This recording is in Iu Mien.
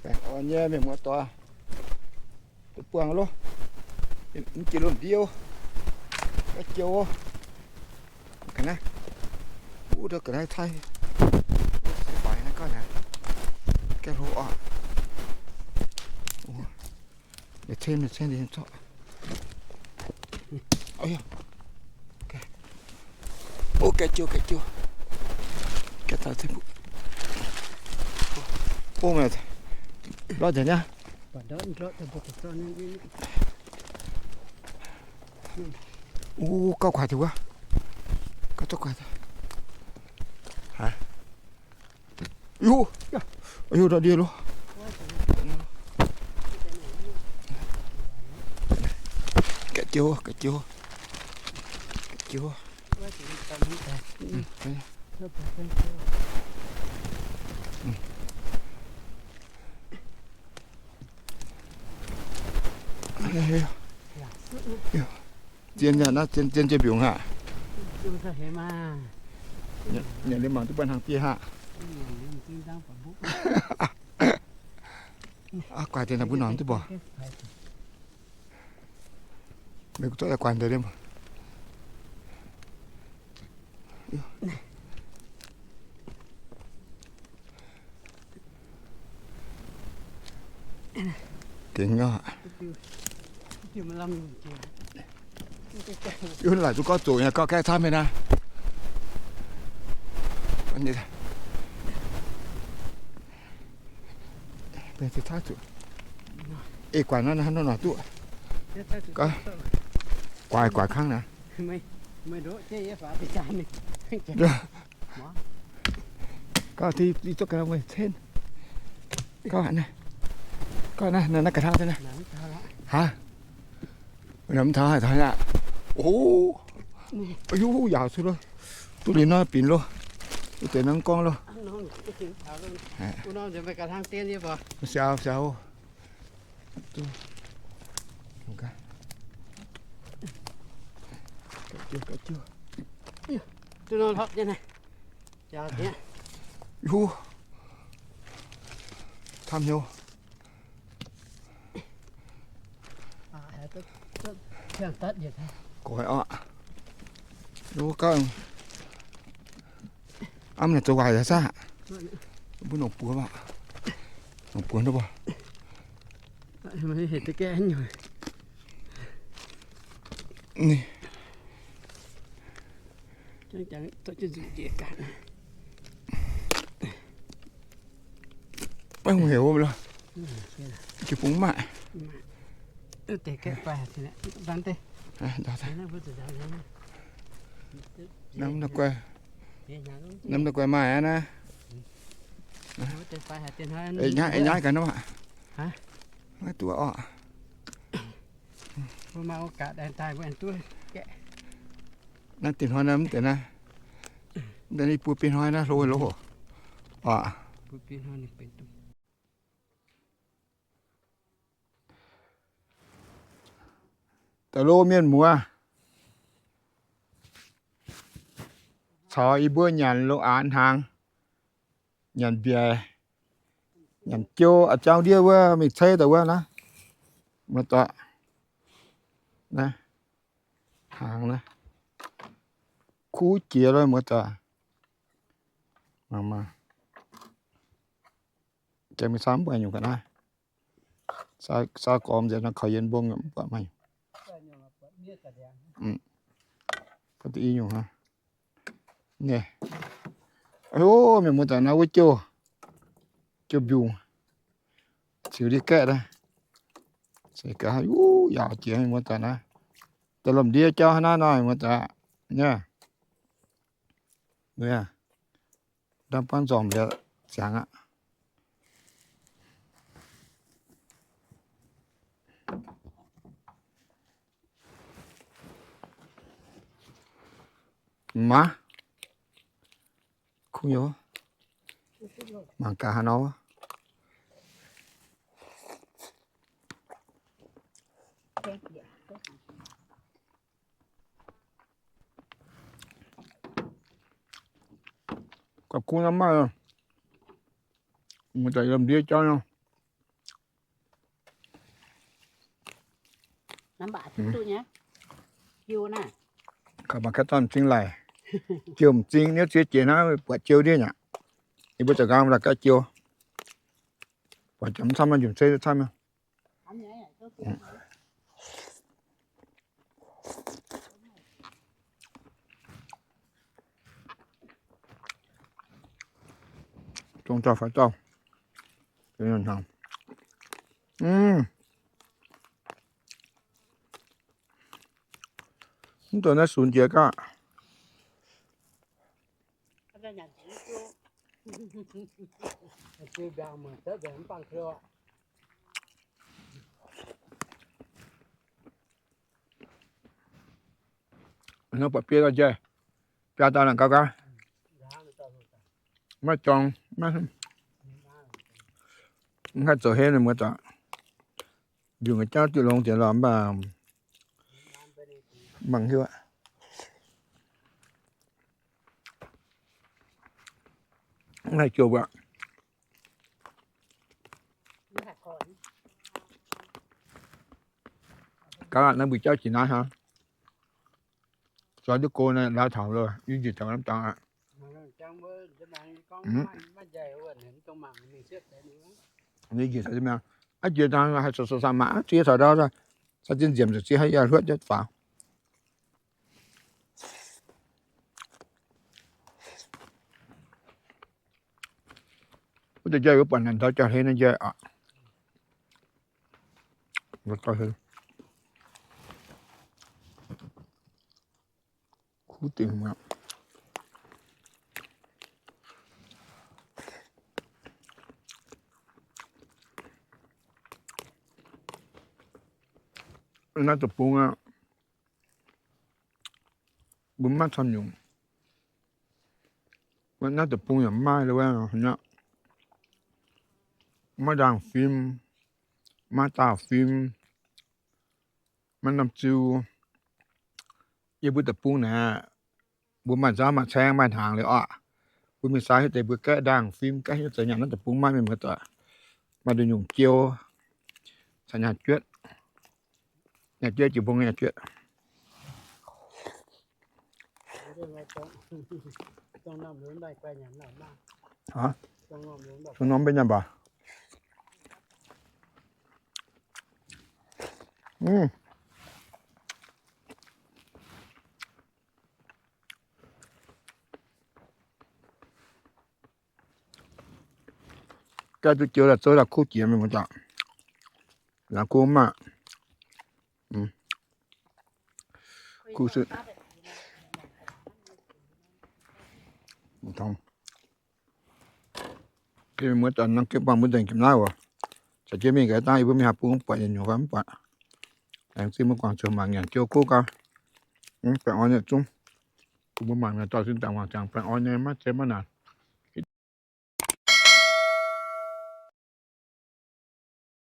Baengh orn nyei mienh muoz-doic, duqv buangh loh. Mv jiex lomh ndiev, ga'jiouv. Ga'naaiv, wuov ga'naaiv caaiv, se faix naaiv gauh naaic, gauh hlo oc. Ninh cen, ninh cen, ninh zorqv. Ov, ga'jiouv, ga'jiouv. Ga'taux cen. Ov, meih lorqc nzengc nyei. Ov, gauh guaix deix wuov. Gauh zorqv guaix deix. Ov, ov, ndau ndie loh. Ga'jiouv, ga'jiouv, ga'jiouv. Zien nyei naaiv, zien, zien jiex mbiungc aqv. Nyanc liuz mangc duqv buatc hnaangx dieh aqv. Aqv, guaix deix naaic mbuo nongc duqv mborqc. Meih gorngv daaih guaix deix liemh. Gengh nyei. Yie laaic duqv gorngv zoqc nyei, gauh gaeqv camv haic naaiv. Ei guaix naaiv, naaiv nor duqv. Guaix, guaix kangv naaiv. Gauh ti, ti zuqv ga'naaiv meih cen. Gauh naaiv, gauh naaiv, naaiv ga'hnangv naaiv. Aa, mv taux haaix taux aqv. O, aiyo, yaauc cuotv loh. Duqv liuz nor binc loh. Duqv deix nor gorngv loh. Siaaux, siaaux. Yu, camv hnyouv. Goix oc. Lu gauh Aav naaic zoux waaic yaac saah? Mbuo nongc buoz maah. Nongc buoz nor mbuo. Maiv hungh heuc wuov lo. Jiu bung maaih. Nam naaiv guai maaih aqv naaiv. Eix nyaiv gaax nor maah. Maiv duqv orqc. Naaiv dinh hnoi naaiv mv deix naaiv. Mv deix naaiv buo biei hnoi naaiv hlo haic loh. Orqc. Da'lo mienh muoz, caux yie mbuo nyanc lo aanx hnaangx, nyanc mbiaec, nyanc jou, a'jang ndiev wuov mingh ceix daaih wuov naaiv. Muoz-doic, naaiv hnaangx naaiv kuv jiex loh muoz-doic. Mangc maah. Jangx mingh camv mv buatc nyungc ga'naaiv. Saa gormx nzengc nor, kaux yien mbong mv buatc maaih nyungc. Nyungc hnangv. Ov, mienh muoz-doic naaiv wuov jouh, jouh mbiungc, ziux ndiev gaeqv daaih. Se gaax, ov, yaauc jiex mienh muoz-doic naaiv. Daaih lomh ndiev jauv hnangv naaiv nor, mienh muoz-doic aqv. Ndamv buangv nzormc liuz ziangx aqv. Maah, kungx youz, mangc gaax haaix nor wuov. Gapv kungx nor maaih, muoz-doic yiem ndiev jauv nor. Kaux mangc gaax zorqv m'zing laic, jiou m'zing niouv ziex jiex hnangv buatc jiou ndiev nyaqc. Yie mbuo zoux nqaang la'gaih jiou, buatc jangx mv camv, njunc ceix camv. Zong dauh faix dauh. Mv deix naaiv sunx jiex gaax. Hnangv buatc biei lorh njaih, biaa daaih naaic gauh gaax. Maiv jorng, mv haih zoux henv ninh muoz doic. Njunc ga'jauv diuh longx deix lorh mv baac mangc hiuv aqv. Mv haih jouh aqv. Gaax naaiv mbuo jauv jiex naaiv hnangv. Zoi duqv go naaiv laaix taux loh, yie njiec taux norm dangx aqv. Yie njiec taux mi'aqv, jiex dangx haih sou sou samx mangc, aa, ziex taux ndau, caux ziex nziemc ziex haaix yaac hluotv jatv faaux. Wuov deix jauv yie mbuo buatc naaic ndau jauv-hlen naaiv njaih aqv. Kuv dingc mi'aqv. Naaiv deic-bung aqv, mbuo maiv camv nyungc. Naaiv deic-bung yaac maiv maaih lo wuov, maiv ndaangh fim, maiv daauh fim, maiv norm ziu. Yie mbuo deic-bung naaic, mbuo maaih nzauv maaih caeng maaih hnaangx liuz orqc, mbuo mingh sai hiuv deix mbuo gaeqv ndaangh fim, gaeqv hiuv deix nyanc naaiv deic-bung maiv mingh mbuo doic. Maaih nduqc nyungc jiou caux nyaah juotv. Nyaah juotv, jiu-mbong nyaah juotv. Norm mbenc nyaanh baac. Gaeqv duqv jiou daaih zouv daaih kuv jiex mingh muoz-doic. Laangz kuv mv maaih. Kuv se, muoz-doic, mbuo nzengc jiem naaiv oc. Caux jienv mingh gaax dangh yie mbuo mingh haaix bung mv buatc nyei nyungc fai mv buatc. Laengz zingh mbuo guangc ziouc mangc nyanc jiou kuv gau. Baengh orn nyei zungv. Mbuo mangc mienh dorh sin dangx wangc ziangx baengh orn nyei, maiv zeiz maiv naanc.